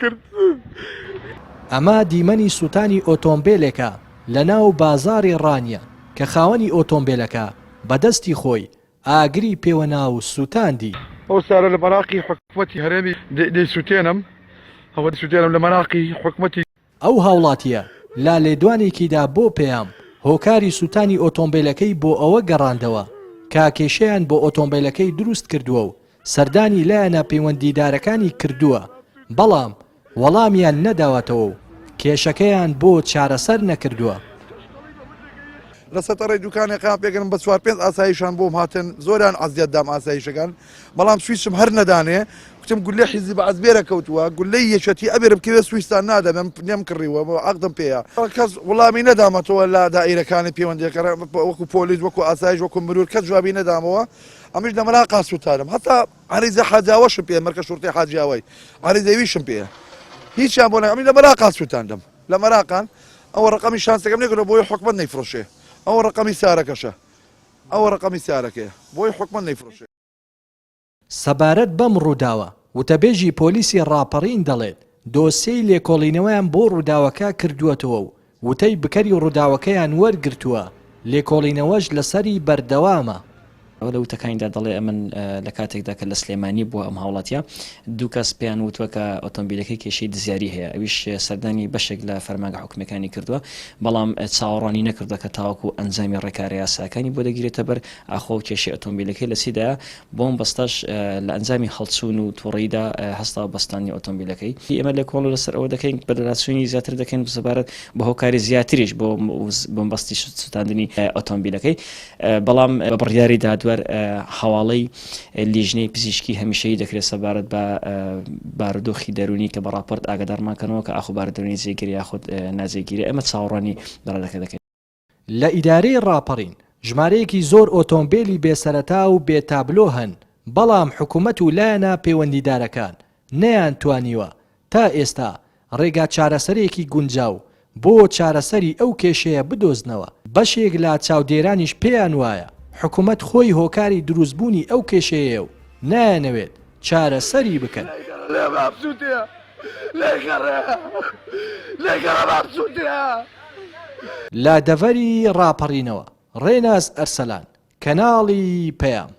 کرد. ئەمە دیمەنی سوتانی ئۆتۆمبێلێکە لەناو بازاڕی ڕانیە کە خاوەنی ئۆتۆمبێلەکە بە دەستی خۆی ئاگری پێوەنا و سوتاندی. ئەو سارە لە مەراقی حکومەتی هەرێمی دەیسوتێنم ئەوە دەیسوتێنم لە مەراقی حکومەتی. ئەو هاوڵاتییە لە لێدوانێکیدا بۆ پەیام، هۆکاری سوتانی ئۆتۆمبێلەکەی بۆ ئەوە گەڕاندەوە کە کێشەیان بۆ ئۆتۆمبێلەکەی دروستکردووە و سەردانی لایەنە پەیوەندیدارەکانی کردووە، بەڵام وەڵامیان نەداوەتەوە و کێشەکەیان بۆ چارەسەر نەکردووە. لە سەتەڕەی دوکانێکا پێگەنم بە چوار پێنج ئاسایشان بۆم هاتن زۆریان عەزیەت دام ئاسایشەکان بەڵام سویچم هەر نەدانێ کوتم گولەی حیزبی بەعس بێرە کەوتووە گولەی یەکێتی ئەبێرم کەوێ سویستان نادەم نێم کڕیوە عەقدم پێیە کەس وڵامی نەدامەتەوە لە دائیرەکانی پەیوەندیەکە وەکو پۆلیس وەکو ئاسایش وەکو مرور کەس جوابی نەدامەوە ئەمش لە مەراقا سوتانم هەتا عەریزە حاجاوەشم پێ مەرکە شورتەی حاجیاوای عەریزەویشم پێیە هیچیان بۆ ئەمی لە مەراقا سوتاندم لە مەراقان ئەوە ڕقەمی شانسەکەم نەکردەوە بۆی حکومەت نەیفرۆشێ ئەوە ڕقەمی سارەکەشە ئەوە ڕقەمی سارەکەیە بۆی حکومەت نەیفرۆشێ. سەبارەت بەم ڕووداوە، وتەبێژی پۆلیسی ڕاپەڕین دەڵێت، دۆسیەی لێکۆڵینەوەیان بۆ ڕووداوەکە کردووەتەوە و وتەی بکەری ڕووداوەکەیان وەرگرتووە، لێکۆڵینەوەش لەسەری بەردەوامە. ئەو لە وتەکانیدا دەڵێ ئەمن لە کاتێکدا کە لە سلێمانی بووە ئەم هاوڵاتیە دوو کەس پێیان وتووە کە ئۆتۆمبیلەکەی کێشەی دزیاری هەیە ئەویش سەردانی بەشێک لە فەرمانگە حکومیەکانی کردووە بەڵام چاوەڕوانی نەکردووە کە تاوەکو ئەنجامی ڕێکارە یاساکانی بۆ دەگیرێتە بەر ئاخۆ کێشەی ئۆتۆمبیلەکەی لە چیدایە بۆم بەستەش لە ئەنجامی هەڵچوون و توڕەییدا هەستاوە بە سوتاندنی ئۆتۆمبیلەکەی. ئێمە لێکۆڵینەوە لەسەر ئەوە دەکەین، بەدواداچوونی زیاتر دەکەین سەبارەت بە هۆکاری زیاتریش بۆ بۆمبەستی سوتاندنی ئۆتۆمبیلەکەی، بەڵام بە بڕیاری دادوەر حەواڵەی لیژنەی پزیشکی هەمیشەیی دەکرێت سەبارەت بە بارودۆخی دەروونی کە بە ڕاپۆرت ئاگادارمان کەنەوە کە ئاخۆ بارودۆخی دەروونی جێگیرە یاخود ناجێگیرە، ئێمە چاوەڕوانی بڕیارەکە دەکەین. لە ئیدارەی ڕاپەڕین ژمارەیەکی زۆر ئۆتۆمبێلی بێ سەرەتا و بێ تابلۆ هەن، بەڵام حکومەت و لایەنە پەیوەندیدارەکان نەیانتوانیوە تا ئێستا ڕێگا چارەسەرێکی گونجاو بۆ چارەسەری ئەو کێشەیە بدۆزنەوە، بەشێک لە چاودێرانیش پێیان وایە حکومەت خۆی هۆکاری دروستبوونی ئەو کێشەیەیە و نایانەوێت چارەسەری بکەن. لە دەڤەری ڕاپەڕینەوە، ڕێناس ئەرسەلان، کەناڵی پەیام.